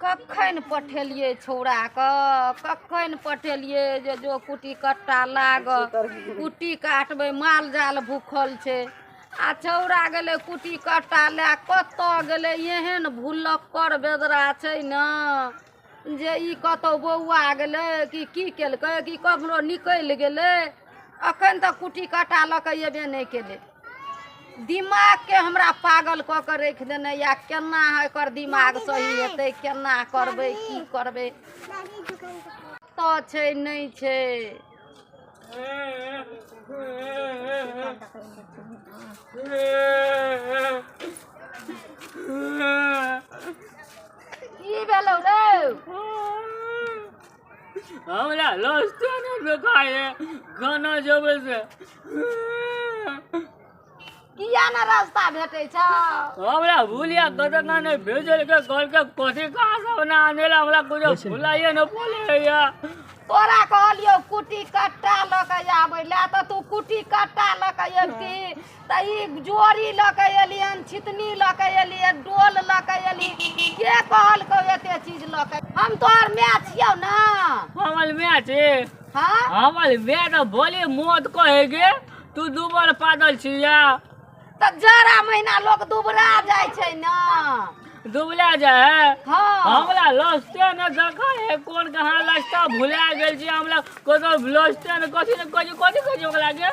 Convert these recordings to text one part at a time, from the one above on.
कखन पठेलियै छौड़ाके, कखन पठेलियै जे जो कुट्टी कट्टा लाग, कुट्टी काटबै, माल जाल भूखल छै। आ छौड़ा गेलै कुट्टी कट्टा लए, कतऽ गेलै? एहन भुलक्कड़ बेदरा छै ने जे ई कतहु बौआ गेलै कि की केलकै, कि कखनो निकलि गेलै। अखन तक कुट्टी कट्टा लऽ कऽ एबे नहि केलै। दिमागके हमरा पागल कऽ कऽ राखि देने यऽ। केना एकर दिमाग सही हेतै? केना करबै, की करबै? कतऽ छै, नहि छै। की भेलौ रे? हमरा रस्ते नहि देखाय गाना जेबै से। किया ने रास्ता भेटै छौ? हमरा भूलिया कतना नहि भेजलकै, कहलकै कथी कहाँ सब ना आने ला, हमरा कुछो भुलाइए नहि बोले। तोरा कहलियौ कुट्टी कट्टा लऽ कऽ आबै लए, तऽ तू कुट्टी कट्टा लऽ कऽ अयबती तऽ ई जोड़ी लऽ कऽ एलियन, छितनी लऽ कऽ एलियै, डोल लऽ कऽ एली। के कहलकौ एते चीज लऽ कऽ? हम तोहर माय छियौ ने। हमर माय छै? हाँ। हमर माय तऽ बोली मौत कहेगे, तू दुबर पागल छिया। तऽ जाड़ा महीना लोक दुबरा जाइ छै ने। दुबला जाइ है? हाँ। हमरा लस्ते ने देखा है, कोन कहाँ लस्ता भुला गेल छी। हमरा कोनो लस्ते ने कथी ने कहै छै, कथी कहै छै ओकरा के?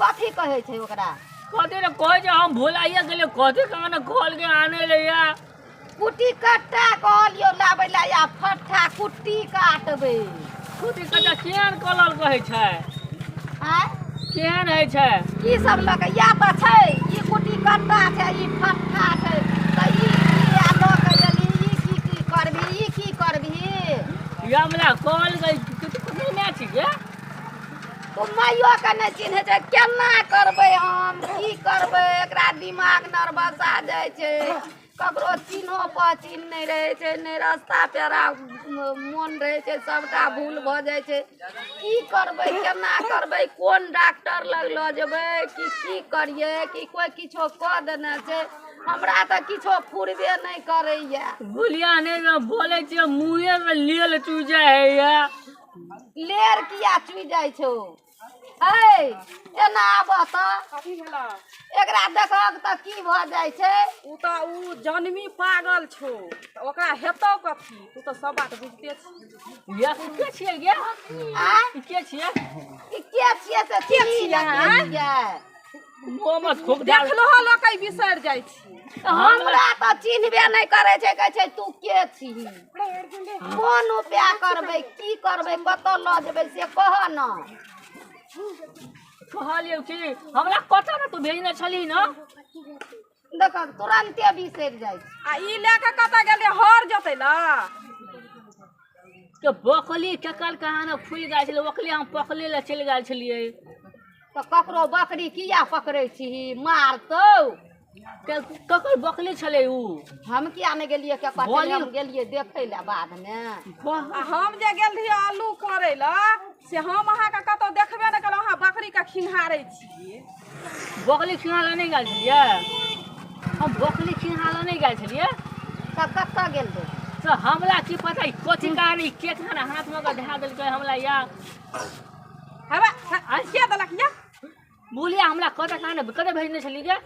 कथी कहै छै ओकरा? कथी ने कहै छै, हम भुलाइए गेलियै। कथी कहाँ ने कहलकै आनै ले या? कुट्टी कट्टा कहलियौ लाबै लए या फट्ठा, कुट्टी काटबै। कुट्टी कट्टा केहन कलर कहै छै? आँय? केहन होइ छै? की सब लऽ कऽ या तऽ छै? ई कुट्टी कट्टा छै, ई फट्ठा छै, तऽ ई किया लऽ कऽ एली? ई की की करबही? ई की करबही? या हमरा कहलकै कुट्टी नहि छिकै। तू माइयो के नहि चिन्है छै। केना करबै हम, की करबै? एकरा दिमाग नर्वस आ जाइ छै, ककरो चिन्हो पहचिन नहि रहै छै, नहि रास्ता पेरा मोन रहै छै, सबटा भूल भऽ जाइ छै। की करबै, केना करबै? कोन डॉक्टर लग लऽ जेबै कि की करियै? कि कोइ किछो कऽ देने छै? हमरा तऽ किछो फुरबे नहि करैया। भुलिया नहि बोलै छियै, मुँहेमे लेल चूजा होइया। लेर किया चुइ जाइ छौ? है एना आबऽ तऽ। कथी भेलौ? एकरा देखहक तऽ की भऽ जाइ छै। उ तऽ उ जन्मी पागल छौ, तऽ ओकरा हेतौ कथी? तू तऽ सब बात बुझिते छी। या के छियै गे? आँय? ई के छियै? ई के छियै से के चिन्ह छियै, ने आँय? छियै। मुँहमे थूक डाल। देखलहो लोक बिसरि जाइ छी। हमरा तऽ चिन्हबे नहि करै छै, कहै छै तू के छीही? कोन उपाय करबै, की करबै, कतऽ लऽ जेबै से कह ने। कहलियौ कि हमरा कतऽ ने तू भेजने छलही ने। देखऽ, तुरन्ते बिसरि जाइ छै। आ ई लए कऽ कतऽ गेलै हर जोतै लए? के बकली केकर कहाँ ने खुलि गेल छलै, ओकरे हम पकड़ै लए चलि गेल छलियै। तऽ ककरो बकरी किया पकड़ै छीही? मारतौ। ककर बकली छलै उ? हम किया नहि गेलियै केकर? बोली- हम गेलियै देखै लए बादमे। आ हम जे गेल रहियै आलू कोड़ै लए से हम अहाँके कतहु देखबे नहि केलहुँ, अहाँ बकरीके खिंघारै छियै। बकली खिङा लए नहि गेल छलियै हम? बकली खिङा लए नहि गेल छलियै? तऽ कतऽ गेल रही? तऽ हमरा की पता ई कथी कहानी के खाना हाथमे कऽ धए देलकै हमरा या। हेबे के देलक या? बुलिया हमरा कतऽ कहाँ ने कतऽ भेजने छली गे?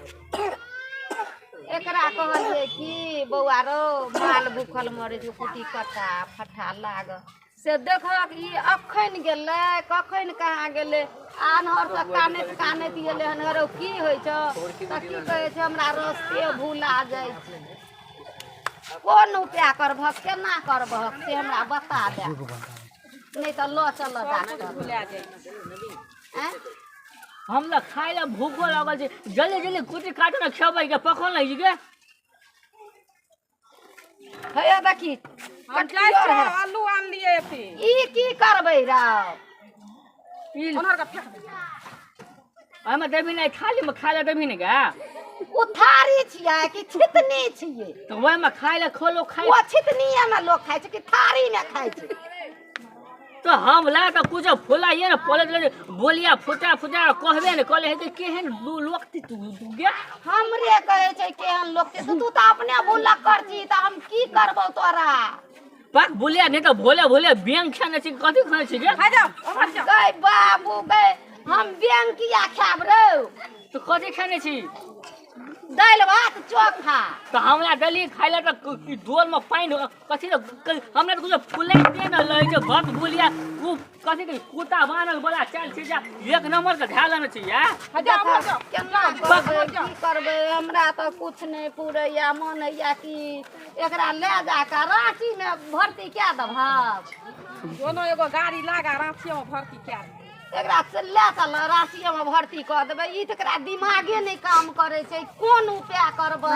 एकरा कहलियै कि बौआ रौ, माल भूखल मरै छै, कुट्टी कट्टा फट्ठा लाग। से देखहक, ई अखन गेलै, कखन कहाँ गेलै। आन्हर तऽ कानैत कानैत गेलै हन। हरौ, की होइ छौ? तऽ की कहै छै, हमरा रस्ते भुला जाइ छै। कोन उपाय करबहक, केना करबहक से हमरा बता दे, नहि तऽ लऽ चल डॉक्टर। भुला जाइ छै। आँय? हमरा खाय लए भूखो लागल छै, जल्दी जल्दी कुट्टी काटू ने, खेबै के पकड़ नहि गे। हे देखी। हम जाइ छियै, आलू आनलियै एते। ई की करबै रौ? ई ओन्हर के फेक दे। ओहिमे देबही नहि थालीमे खाय लए देबही ने गे? ओ थारी छियै कि छितनी छियै? तऽ ओहिमे खाय लए खोलो खाय। ओ छितनीए मे लोक खाइ छै कि थारी मे खाइ छै? तो हमरा तऽ कुछ फुलाइए ने पलट बोलिया फुटा फुटा कहबे ने कहले हे केहन लोक तू गे। हमरे कहै छै केहन लोक छै, तू तऽ अपने भुलक्कर छी, तऽ हम की करबौ तोरा? पाक बोलिया नहीं तो भोले भोले बैंक खाने छी, कथी खाने छी गे? खा जाओ ओम्हर जाओ। गै बाबू गै, हम बैंक किया खायब रौ? तो कथी खाने छी? दालि भात चोखा। तो हमरा देली खाइ ला तऽ डोल में पानि कथी हमरा तऽ कुछो फुले दे न रहै छै। भक्त बोलिया उ कथी के कुत्ता बान्हल वाला चाल छै, जा एक नंबर के धैल ने छै या। खा जाओ ओम्हर जाओ। केना करबै, की करबै, हमरा तऽ कुछ नहि पूरैया। मन होइया कि एकरा लए जाकऽ राँचीमे भर्ती कए देबहक। दोनो एगो गाड़ी लागा राँची में भर्ती कए दे। एकरा से लए चल राँचीमे भर्ती कऽ देबै। ई तऽ एकरा दिमागे नहि काम करै छै, कोन उपाय करबै?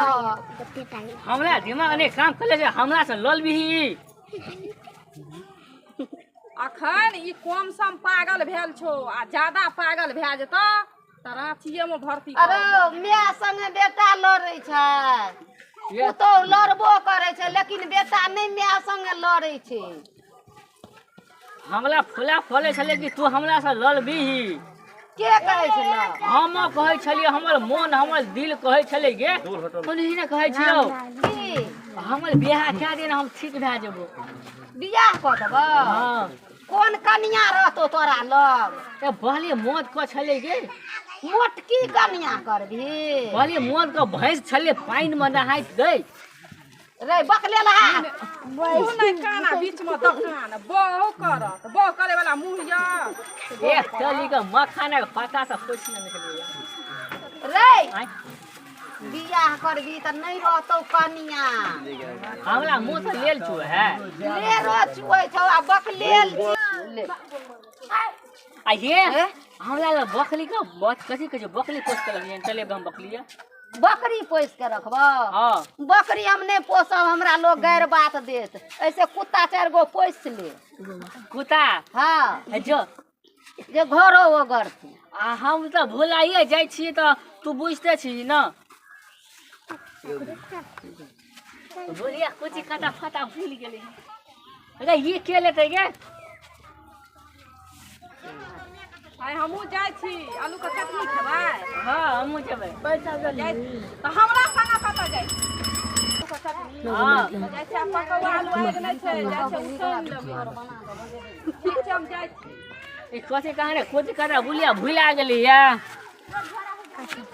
हमरा दिमाग नहि काम करै छै, हमरा से ललबिही। अखन ई कम सम पागल भेल छौ, आ ज्यादा पागल भए जेतौ तऽ राँचीए में भर्ती कर। अरे माय संगे बेटा लड़ै छै, पुतोहु लड़बो करै छै, लेकिन बेटा नहि माय संगे लड़ै छै। हमरा फुला फले छलै कि तू हमरा से लड़बिही। के कहै छलै? हम कहै छलियै, हमर मोन हमर दिल कहै छलै गे। सुनही ने कहै छियौ, की? हमर बियाह कए दिन हम ठीक भए जेबो। बियाह कऽ देबौ? हाँ। कोन कनिया रहतौ तोरा लग? ए बहली मौत क छलै गे। मोटकी कनिया करबही? बहली मौत क भैंस छलै पानि में नहाइत गई। रे बकलेल हा तू नहि काना बीच में दकान बहु करत, बहु करे वाला मुँह या। एक टली के मखाना के पत्ता से पोछि ने निकलैया। रे आँय? बियाह करबी तऽ नहि रहतौ कनिया। हमरा मुँह से लेल छु है। लेरो चुऐ छौ आ बकलेल छी। आ ये हमरा लग बकली के बात कथी कहै छै, बकली पोस के रखियन, चले हम बकली। बकरी पोसि के रखबौ? हाँ। बकरी हम नहि पोसब, हमरा लोग गैर बात देत। ऐसे कुत्ता 4 गो पोसि ले। कुत्ता? हाँ। हे जो जे घरो ओगरतै। आ हम तऽ भुलाइए जाइ छियै तऽ तू बुझिते छी न। बोलिया कुची कटा फटा भूल गेली। अरे ये के लेतै गे? आइ हमहूँ जाइ छी, आलू के चटनी खेबै? हाँ हमहूँ जेबै। जाइ तऽ हमरा संगे कतऽ जाइ छी? आलू के चटनी। हाँ। जाइ छी, आ पकौआ आलू आगि नहि छै, जाइ छी उसैन लेबै। ठीक छै, हम जाइ छी। ई कथी कहाँ रे, कुची कटा भुलिया भुला गेली या।